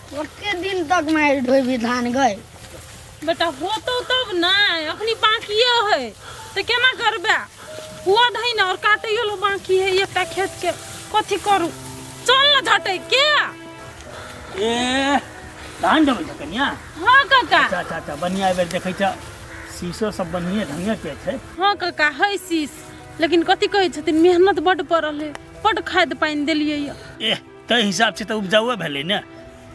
कते दिन तक मारि ढोबी धान गए? बेटा होतौ तब ने, अखनी बाकिए है तऽ केना करबै? हुआ दही ने, और काटैयो लो बाकी है एकटा खेत के। कथी करू? चल ने झटै के। ए, धान ढोबै छ कनिया? हाँ काका। अच्छा अच्छा अच्छा, बढ़िया। एहि बेर देखै छ शीशो सब बढ़िए ढंगे के छै। हाँ काका, है शीश, लेकिन कथी कहै छथिन, मेहनत बड्ड पड़ल है, बड्ड खाद पानि देलियै यऽ। एह, ताहि हिसाब से तऽ उपजाउए भेलै ने।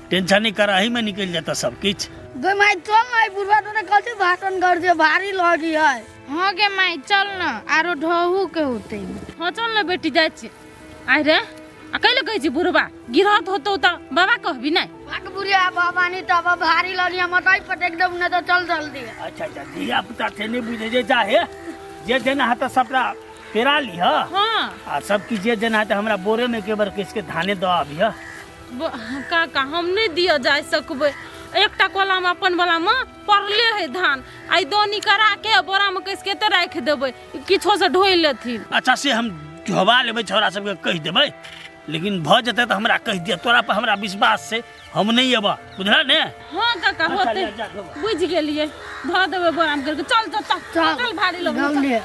टेंशन नहीं कर, एही में निकलि जेतऽ सब किछु। गै माय, चल ना, बुढ़वा तोरे कथी भाषण कर दियो, भारी लगी है। हाँ गे माय, चल ना, आरो ढहू के होते। हाँ चल ना बेटी, जाइ छी। आइ रे, आ कैले कहै छी बुढ़वा गिरहत होतौ तऽ बाबा कहबी नहि? भाग बुढ़िया, बाबा नहीं तब भारी लगी, हम मकई पटक देब, नहीं तो चल जल्दी। अच्छा अच्छा, धिया पुता छै, नहि बुझै जे चाहे जे जेना हेतऽ सबटा पेरा लिह। हाँ। आ सब किछु जे जेना हेतै, हमरा बोरे में एक बेर किसके धाने दऽ आबिह। काका, हम नहि दिअ जाय सकबै। एकटा कोलामे अपन वालामे पड़ले है धान, आइ दौनी करा के बोरामे कस के एते राखि देबै, किछो से ढोइ लेथिन। अच्छा, से हम ढोबा लेबै, छौड़ा सबके कहि देबै, लेकिन भऽ जेतै तऽ हमरा कहि दिअ। तोरा पर हमरा विश्वास छै, हम नहि अयबह, बुझल ने? हाँ काका। अच्छा, होतै। ले, जा, ढोबा। बुझि गेलियै, धऽ देबै बोरामे करके। चल चल चल। चल। चल, भारी लगै। जल्दी।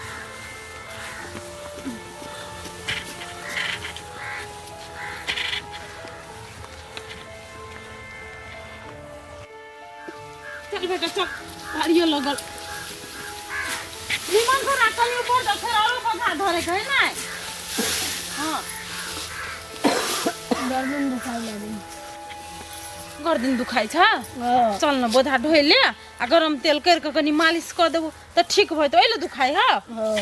चल बेटा चल, भारियो लगल। निमन से राखल ऊपर तऽ फेर आरो बोझा धरे के है ने। हाँ। गर्दन दुखाइ लागल। गर्दन दुखाइ छ? हाँ। चल न, बोझा ढोइ ले आ गरम तेल करि कऽ कनि मालिश कऽ देबो तऽ ठीक भऽ जेतौ। एहि लए दुखाइ है? हाँ।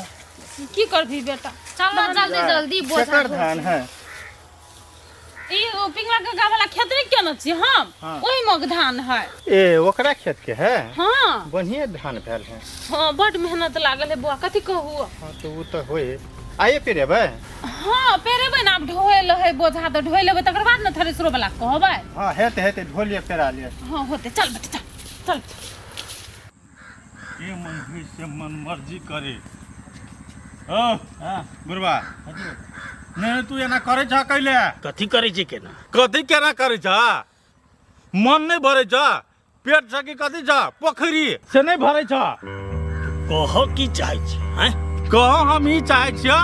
की करबही बेटा? चल ना, जल्दी जल्दी बोझा केकर ढो। धान है? ई ओ पिंगला काका वाला खेत नहीं केने छी हम? हाँ। ओहि मे धान है। ए, ओकरा खेत के है? हाँ। बढ़िया धान भेल है। हाँ, बड मेहनत लागल है बुआ, कथी कहू। हाँ तो वो तो होए। आइए पेरेबै? हाँ पेरेबै ने, आब ढोए ले है बोझा, तऽ ढोए लेबै तकर बाद ने थ्रेसरो वाला के कहबै। हाँ, हेते हेते, ढो लिअ, पेरा लिअ। हाँ होते, चल बेटा चल चल। जे मन होइ से मन मर्जी करे। ओ हाँ। बुढ़बा, नहीं तू एना करे छ कैले? कथी करै छै केना? कथी केना करे छ? मन नहीं भरे छ? पेट छ कि कथी छ, पोखरी से नहीं भरे छ? कह की चाहै छी हैं? कह हम ई चाहे छियै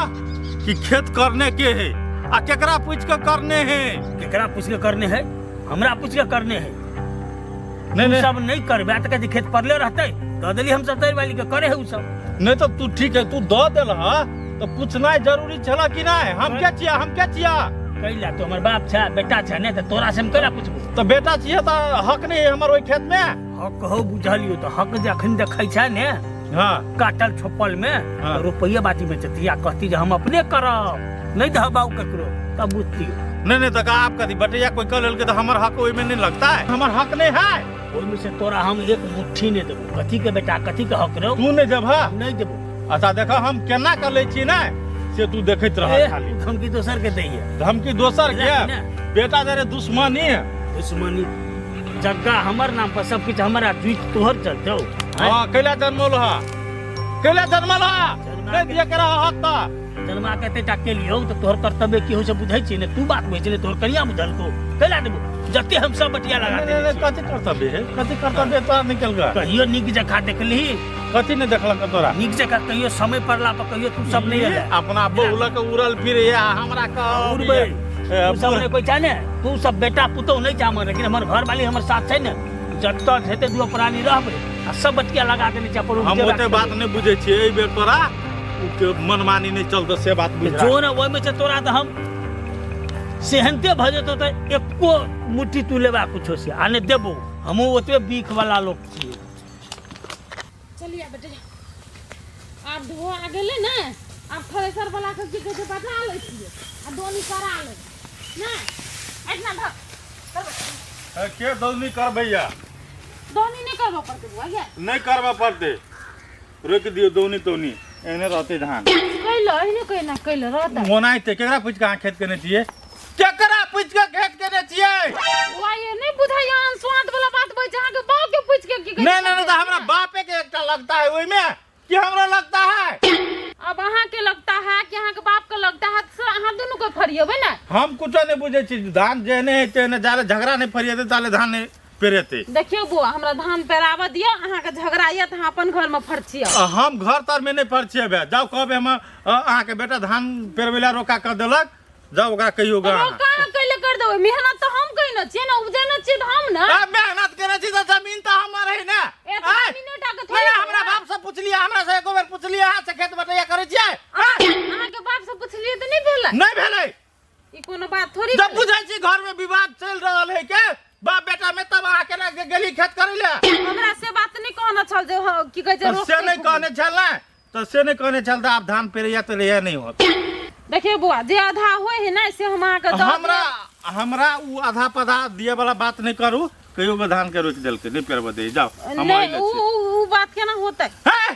कि खेत करने के है आ केकरा पूछ के करने है? केकरा पूछ के करने है? हमरा पूछ के करने है? नहीं। तू नहीं। सब नहीं करबे तऽ कहै खेत पड़ले रहतै, दऽ देली हम सब वाली के, करे है उ सब। नहीं तो तू ठीक है, तू दऽ देल हा तो पूछनाइ जरूरी छला कि नहीं? हम के छिया, हम के छिया? कैला? तो हमर बाप छै, बेटा छै ने, तऽ तोरा से हम कैला पूछबो? तो बेटा छियै तऽ हक नहीं है हमर ओहि खेत में? हक हो, बुझलियो। तऽ हक जे अखन देखै छै ने काटल छोपल में हाँ। तऽ रुपैये बाटी में जती आ कहती जे हम अपने करब, नहीं दह बाबू ककरो, तब बुझतियो। नहीं नहीं, तो आप कथी बटैया कोई कर लेलकै तो हमर हक ओहि में नहीं लगता है? हमर हक नहीं है? ओहिमे से तोरा हम एक मुट्ठी नहीं देबो। कथी के बेटा, कथी के हक रहो? तू नहीं देबह? नहीं देबो। अच्छा देखो, हम केना कर लै छी ने से तू देखैत रह। ए, खाली धमकी दोसर के दैये। धमकी दोसर के? ने। बेटा जरे दुश्मनी है। दुश्मनी जग्गा हमर नाम पर, सब किछु हमरा, जुइत तोहर चलतौ? हाँ, कैला जन्मल हा, कैला जन्मल हा? नहीं दिए करा हक त जन्मा के एते टा केलियौ तऽ तोहर कर्तव्य की होइ से बुझै छी ने? तू बात बुझै छी ने, तोहर कनिया बुझलको? कैला देबो जते हम सब बटिया लगा नहीं, देने नहीं, छियौ। कथी कर्तव्य है, कथी कर्तव्य तोरा निकल गया? कहियो नीक जकाँ देखलही? कथी नहीं देखलक तोरा? नीक जकाँ कहियो समय पड़ला पर कहियो तू सब नहीं एलै। अपना बहू लऽ के उड़ल फिरे आ हमरा कह उड़बै। ए, तू सब नहीं कोई चाहे ने, तू सब बेटा पुतोह नहीं चाह हमर, लेकिन हमर घर वाली हमर साथ छै ने, जतऽ हेतै दू प्राणी रहबै आ सब बटिया लगा देने छै अपन। हम उपजेबाक ओते बात नहीं बुझै छियै। एहि बेर तोरा उ के मनमानी नहीं चलतौ से बात बुझ। जो ने ओहिमे छै तोरा तऽ हम सेहनते भऽ जेतौ तऽ एको मुट्ठी तू लेबा कुछो से आ नहि देबो। हमहूँ ओतबे बीख वाला लोक छियै। चलिए बेटा, आब ढो आ गेलै ने, आब थ्रेसर वाला के की कहै छै बजा लै छियै आ दोनी करा लै ने। एतना धर। के दौनी करबैया? दोनी नहि करबऽ पड़तै बुआ गे? नहीं करबऽ पड़तै, रोकि दियौ दौनी तौनी, एहने रहतै धान। कैल एहने कैना कैल रहतै? मोनाइते केकरा पूछि के अहाँ खेत केने छियै? केकरा पूछि के खेत केने छियै? बुआ ये नहि बुझाइया, अनस्वाद वाला बात बजै छै। अहाँके बाप के पूछि के की कहै? नहीं नहीं नहीं, तो हमरा बापे के एकटा लगता है ओहिमे कि हमरा लगता है? अब अहाँ के लगता है कि अहाँ के बाप के लगता है, से अहाँ दुनू के फरिएबै ने। हम कुछो नहि बुझै छी। धान जेहने है तेहने, जाले झगड़ा नहि फरिएतै ताले धान नहि पेरेतै। देखियौ बौआ, हमरा धान पेराबऽ दिअ, अहाँके झगड़ा यऽ तऽ अहाँ अपन घरमे फरछियौ। हम घर तरमे नहि फरछिएबै। जाउ कहबै हम अहाँके बेटा धान पेरबै लए रोका कऽ देलक, जाउ ओकरा कहियौ गा। रोका अहाँ कैले कर देबै? मेहनत तऽ हम कयने छियै ने, उपजेने छियै तऽ हम ने। मेहनत केने छी तऽ जमीन तऽ हमर है ने। ए, तऽ आँय? जमीने टा के नहि, थोड़े हमरा बाप से पुछलियै, हमरा से एको बेर पुछलियै अहाँ से खेत बटैया करै छियै? आँय? अहाँके बाप से पुछलियै तऽ नहि भेलै? नहि भेलै। ई कोनो बात थोड़ी जब भेलै? बुझै छी घर में विवाद चलि रहल है के बाप बेटा में, तब अहाँ केना गेली खेत करै ले? हमरा से बात नहि कहने छल जे हँ, की कहै छै, तऽ से रोकतै नहि खूब। कहने छल ने, तऽ से नहि कहने छल तऽ आब धान पेरैया तऽ लैया नहि होत। देखियौ बौआ, जे आधा होइ है ने से हम अहाँके दऽ हमरा देब। हमरा उ आधा पधा दिए वाला बात नहीं करू। कहियो के धान के रोकि देलकै, नहीं पेरबऽ दे, जाओ हम नहि अइले उ छी। उ उ बात केना होतै? हे,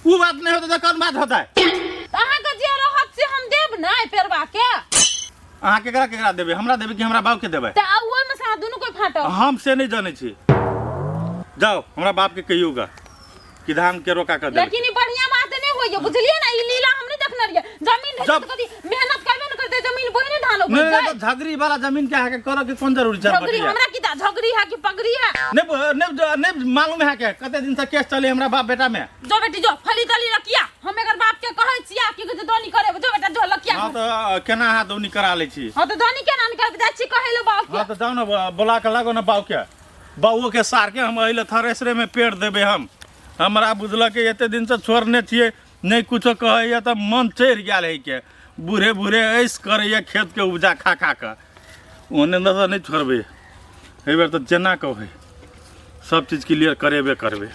उ बात नहीं होतै तऽ कोन बात होतै? तऽ अहाँके जे रहत से हम देब ने पेरबा के। अहाँ केकरा केकरा देबै? हमरा देबै कि हमरा बाप के देबै? तऽ आब ओहिमे से अहाँ दुनू कोइ फाटब। हम से नहीं जानै छी। जाओ हमरा बाप के कहियो गा कि धान के रोका कर देलकै। लेकिन ई बढ़िया बात नहीं होइए, बुझलियै ने? ई लीला हम नहीं देखने रहियै। जमीन ढेरी जब- तऽ कथी मेहनत करबे ने करतै, जमीन बोहि ने धान नहीं उपजतै। नहीं, तो झगड़ी वाला जमीन के अहाँके करऽ के कोन जरूरी छै? झगड़ी बटिया? हमरा की ता झगड़ी है कि पगड़ी है? नहीं नहीं नहीं मालूम है के कते दिन से केस चले हमरा बाप बेटा में। जो बेटी जो फली तली रखिया, हम एकर बाप के कहै छिया कि कहै छै दौनी करे, जो बेटा जो लकिया। हाँ तऽ केना अहाँ दौनी करा लै छी? हाँ तऽ दौनी केना नहि करबै, जाइ छी कहै ले बाप के। हाँ तऽ जाउ ने, बोला के लागो ने बाप के। बाबुओ के सार के हम एहि थ्रेसरे में पेड़ देबै हम। हमरा बुझलक एते दिन से छोड़ने छियै, नहि कुछो कहैया तऽ मन चढ़ि गेल है के बूढ़े बूढ़े ऐस करैया खेत के उपजा खा खा कऽ। ओहने तऽ नहि छोड़बै एहि बेर, तऽ जेना कहै सब चीज क्लियर करेबे करबै।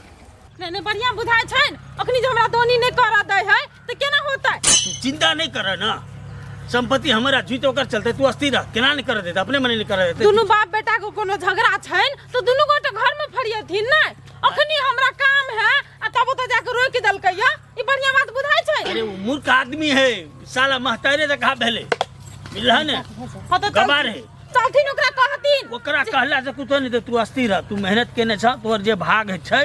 नहि नहि बढ़िया बुझाइ छै ने। अखनी जे हमरा दौनी नहि करऽ दै है तऽ केना होतै? तू चिंता नहीं कर ना, संपत्ति हमारा जीत ओकर चलते, तू अस्थिर रह। केना नहीं कर देते, अपने मने नहीं कर देते। दुनू बाप बेटा के कोनो झगड़ा छनि तऽ दुनू गोटे घर में फरियथिन ने। अखनी हमरा काम है आ तब ओतऽ जाके रोकि देलकै या, ई बढ़िया बात बुझाइ छै? अरे वो मूर्ख आदमी है साला, महतारे जका भेले बुझलह ने। हाँ तऽ गवार है। चलथिन ओकरा कहथिन। ओकरा कहला से कुछो नहीं, तू अस्थिर रह, तू मेहनत केने छ, तोहर जे भाग है छै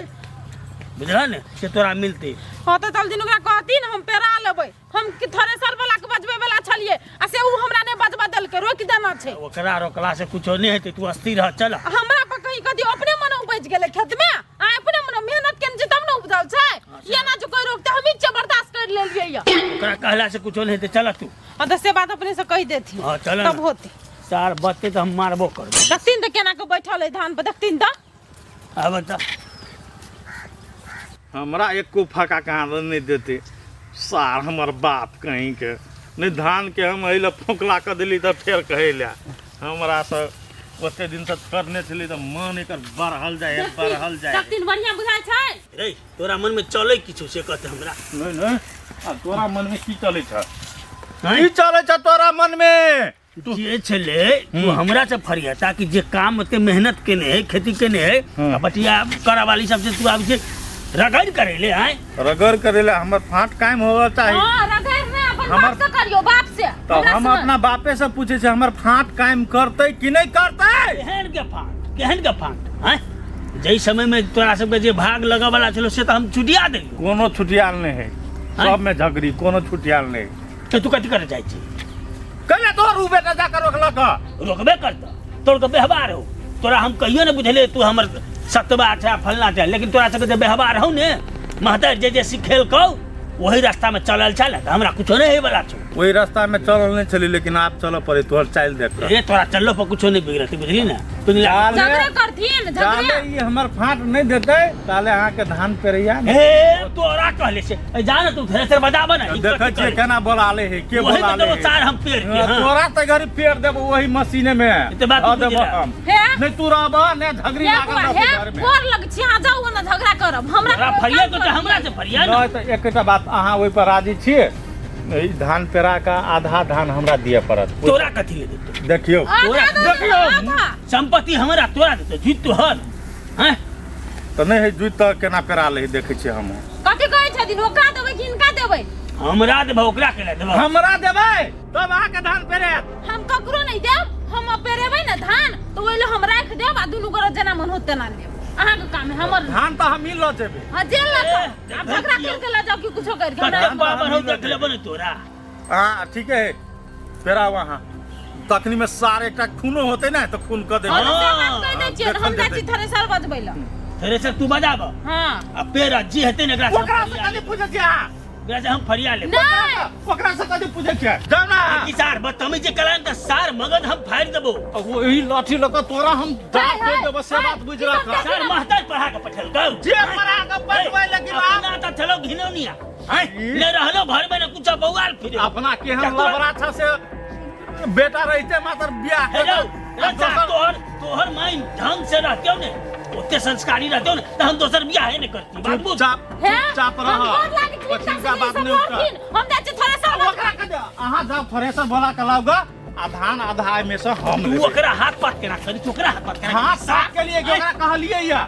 बुझलह ने से तोरा मिलते। हाँ तऽ चलथिन ओकरा कहथिन, हम पेरा लेबै। हम कि थ्रेसर वाला के बजबै वाला छलियै आ से उ हमरा नहि बजबऽ देलकै, रोकि देना छै। ओकरा रोकला से कुछो नहीं हेतै, तू अस्थिर रह, चल। हमरा पर कहीं कथी अपने मने उपजि गेलै खेत में, आ अपने मने मेहनत केने छै तब ने उपजल छै। एना जे कोइ रोकतै, हम इच्छे बर्दाश्त कर लेलियै या। ओकरा कहला से कुछो नहीं हेतै, चल तू। हाँ तऽ से बात अपने से कहि देथिन। हाँ, चल तब ना। होतै। सार बचते तऽ हम मारबो करबै। देखथिन तऽ केना के बैठल है धान पर, देखथिन तऽ। आब तऽ हमरा एको फका कहाँ नहि देते सार हमर बाप कहीं के नहि। धान के हम एहि लए फोकला कऽ देली तऽ फेर कहै लए हमरा से ओते दिन से छोड़ने छली तऽ मन एकर बढ़ल जाइ है, बढ़ल जाइ है। देखथिन बढ़िया बुझाइ छै? रे तोरा मन में चले किछु से कहते हमरा। नहि नहि, आ तोरा मन में की चलै छ? आँय? की चलै छ तोरा मन में? जे छलै तू हमरा से फरिया ताकि जे काम ओते मेहनत केने है, खेती केने है, आ बटिया करऽ वाली सबसे तू आबै छै रगड़ करे ले। आय रगड़ करे ले हमर फाट कायम होवा चाही। हाँ रगड़ ने अपन हमर- बाप से करियो, बाप से। तऽ हमरा हम से नहि। अपना बापे से पूछे छै हमर फाट कायम करतै कि नहि करतै? केहन के फाट, केहन के फाट? आय जै समय में तोरा सबके जे भाग लगऽ वाला छलो से तऽ हम छुटिया देलियौ। कोनो छुटियाल नहि है, सब में झगड़ी, कोनो छुटियाल नहि। तऽ तू कथी करे जाइ छी? कहिया तोहर उ बेटा जाकर रोकलक? रोकबे करतऽ, तोर के व्यवहार हो। तोरा हम कहियो ने बुझलियै तू हमर सतबा छै फलना छै, लेकिन तोरा सबके जे व्यवहार हौ ने महतर जे जे सिखेलकौ वही रास्ता में चलल छल तऽ हमरा कुछो नहीं होय वाला छौ। ओहि रास्ता में चलल नहि छली, लेकिन आब चलऽ पड़े तोहर चालि देख कऽ। रे तोरा चललो पर कुछो नहीं बिगड़तै, बुझली ने? तू नहीं जाले- झगड़े करथिन, झगड़े। जाले ई हमर फाट नहि देतै ताले अहाँके धान पेरैया नहि। हे तोरा कहले से ए, जा ना तू थ्रेसर बजाबऽ ना। ई देखै कथी छियै करे? केना बोला ले है, के वही बोला तऽ ले देबो है। सार हम पेड़ के, हाँ। तोरा तऽ घड़ी पेड़ देबो वही मशीने में। ई तऽ बात धऽ तू देबो बुझला। हम। हे? नहि तू रहबह ने झगड़ी हे लागल बुआ, रहतै हे घर में। गोर लग छी, अहाँ जाउ ने झगड़ा करब। हमरा तोरा कोइ फरिया काम तो करब हमरा से फरिया ना। नहि तऽ एकटा बात, अहाँ ओहि पर राजी छियै? ई धान पेरा कऽ आधा धान हमरा दिअ पड़त। तोरा कथी ले देतौ? देखियौ। आधा दऽ देब, देखियौ। आधा। संपत्ति हमरा तोरा देतौ, जीत तोहर। हैं? तऽ नहि है जुति तऽ केना पेरा लै देखै छियै हमहूँ। कथी कहै छथिन? ओकरा देबै कि हिनका देबै? हमरा देबौ, ओकरा केना देबौ? हमरा देबै तब अहाँके धान पेरायत। हम ककरो नहि देब। हम पेरेबै ने धान तऽ ओहि लए हम राखि देब आ दुनू गोरा जेना मन होत तेना लेब। अहाँके काम है, हमर धान तऽ हमही लऽ जेबै। हाँ जेल लऽ जाउ, आब झगड़ा करि के लऽ जाउ कि कुछो करि के। हमरा कतेक बाबर हौ देख लेबो ने तोरा। हाँ ठीके है, पेराउ अहाँ। तखनी में सार एकटा खूनो होते ने तऽ खून कऽ देबै। हाँ, से बात कहि दै छियै, हाँ, हम जाइ देखल छी थ्रेसर बजबै लए। थ्रेसर तू बजाब। हाँ। आ पेड़ जी हेतै ने एकरा से हम ओकरा से फरिया कथी लेब। पूछै छियै अहाँ? एकरा से हम फरिया लेब। नहि। ओकरा से कथी पूछै छियै? जाउ ने। की सार बदतमीज जे कलान तऽ सार मगज हम फाड़ि देबो। ओही लाठी लऽ कऽ तोरा हम दाँत हाय, तोड़ि देबो से हाय, बात बुझि ई सब रख। सार महताज पढ़ा के पठेलकौ। जे पढ़ा कऽ पठबै लेकिन आब अपना तऽ छलौ घिनौनिया। हैं? ने रहलो घर में ने कुछ बौआल फिरे। अपना केहन लबरा छ से बेटा रहिते मात्र बियाह हे कऽ रौ, कऽ रे सार, दोसर तोहर तोहर माइन ढंग से रहतियौ ने, ओते संस्कारी रहतियौ ने, तऽ हम दोसर बियाहे ने करती। बात बुझ। चुपचाप हे चुपचाप हम रह। गोर लागै छी, पछिलका हिनका बात से नहि ई सब उठा। रहथिन। हम जाइ छी थ्रेसर ओकरा कह दे, अहाँ जाउ थ्रेसर बोला के लाउ ग आ धान आधा में से हम तू लेबै। ओकरा हाथ पात केना करी? तू ओकरा हाथ पात केना हाथ साफ के लिए ओकरा कहलियै या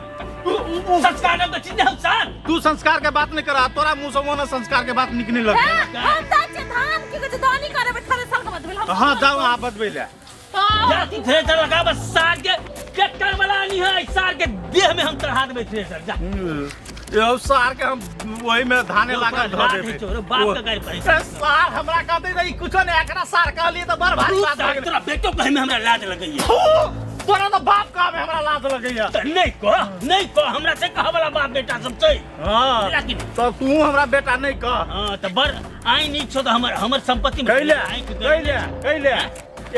तू उ- उ- संस्कार नाम के चीज नहीं हम सार। तू संस्कार के बात नहीं करा, तोरा मुंह से वो संस्कार के बात निकले लग। हे, हम जाइ छी धान की कहै छै दानी करेबै थ्रेसर के बदबे हम। हाँ जाओ अहाँ बतबै ले। जा तू थ्रेसर लगा बस, सार के ट्रैक्टर वाला नहीं है, सार के देह में हम चढ़ा देबै थ्रेसर। जा। यौ सार के हम वही में धाने लागल धऽ लात देबै। है चोरो, बाप के गारि पड़ै छै। ए, सार हमरा कहतै तऽ ई कुछो नहि, एकरा सार कहलियै तऽ बड़ भारी तू बात भऽ सार गेलै। तोरा बेटो कहै में हमरा लाज लगैया। थू, तोरा तऽ बाप कहमे हमरा लाज लगैया। तऽ नहि कह, नहि कह, हमरा से कहऽ वाला बाप बेटा सब छै। हाँ। बुझला कि नहि? तऽ तू हमरा बेटा नहि कह। हाँ, तऽ बड़ आइ नीक छौ तऽ हमर हमर संपत्ति में कैले आँखि दे। कैले कैले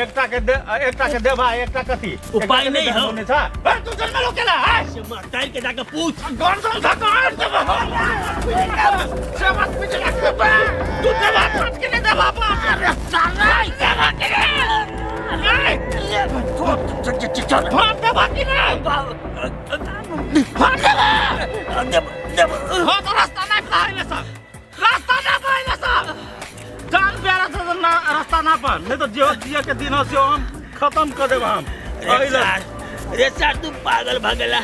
एकटा के दे, एकटा के देबा, एकटा कथी? उपाय एकटा के नहि देबा हौ। नहि छ। ए, तू जन्मलो केला है? से मार के जाके पूछ। गर्दन धकार देबा। से बात बुझ रख बे। तू देबा काट के नहीं देबा बाप। अरे साला देबा के नहीं। भाग देबा कि नहीं? भाग देबा। हाँ तो रास्ता ना पाइले सब, रास्ता ना पाइले सब। जान प्यारा से तो ना रास्ता ना पर, नहीं तो जो जिया के दिन हो से हम खत्म कर देब हम। रे सार, रे सार तू पागल भ गेला।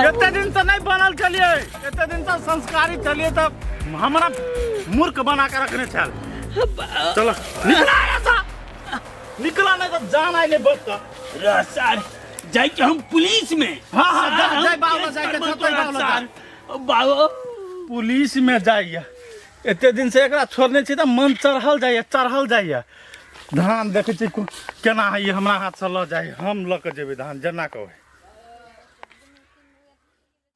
एते दिन से नहीं बनल छलिए, एते दिन से संस्कारी छलिए तऽ हमरा मूर्ख बना के रखने छल। चलो निकला ऐसा निकला, नहीं तो जान आइले बच। रे सार जाय के हम पुलिस में। हाँ, हाँ, सार, जा- हम जाय बाबा, केस जाय के करबो छतै तोरा बाबा, सार। बाबा पुलिस में जाइए। एते दिन से एकरा छोड़ने छी तऽ मन चढ़ल जाइए, चढ़ल जाइए। धान देखै छी केना होइए, हमरा हाथसँ लऽ जाइए, हम लऽ कऽ जेबै धान जेना कहबै।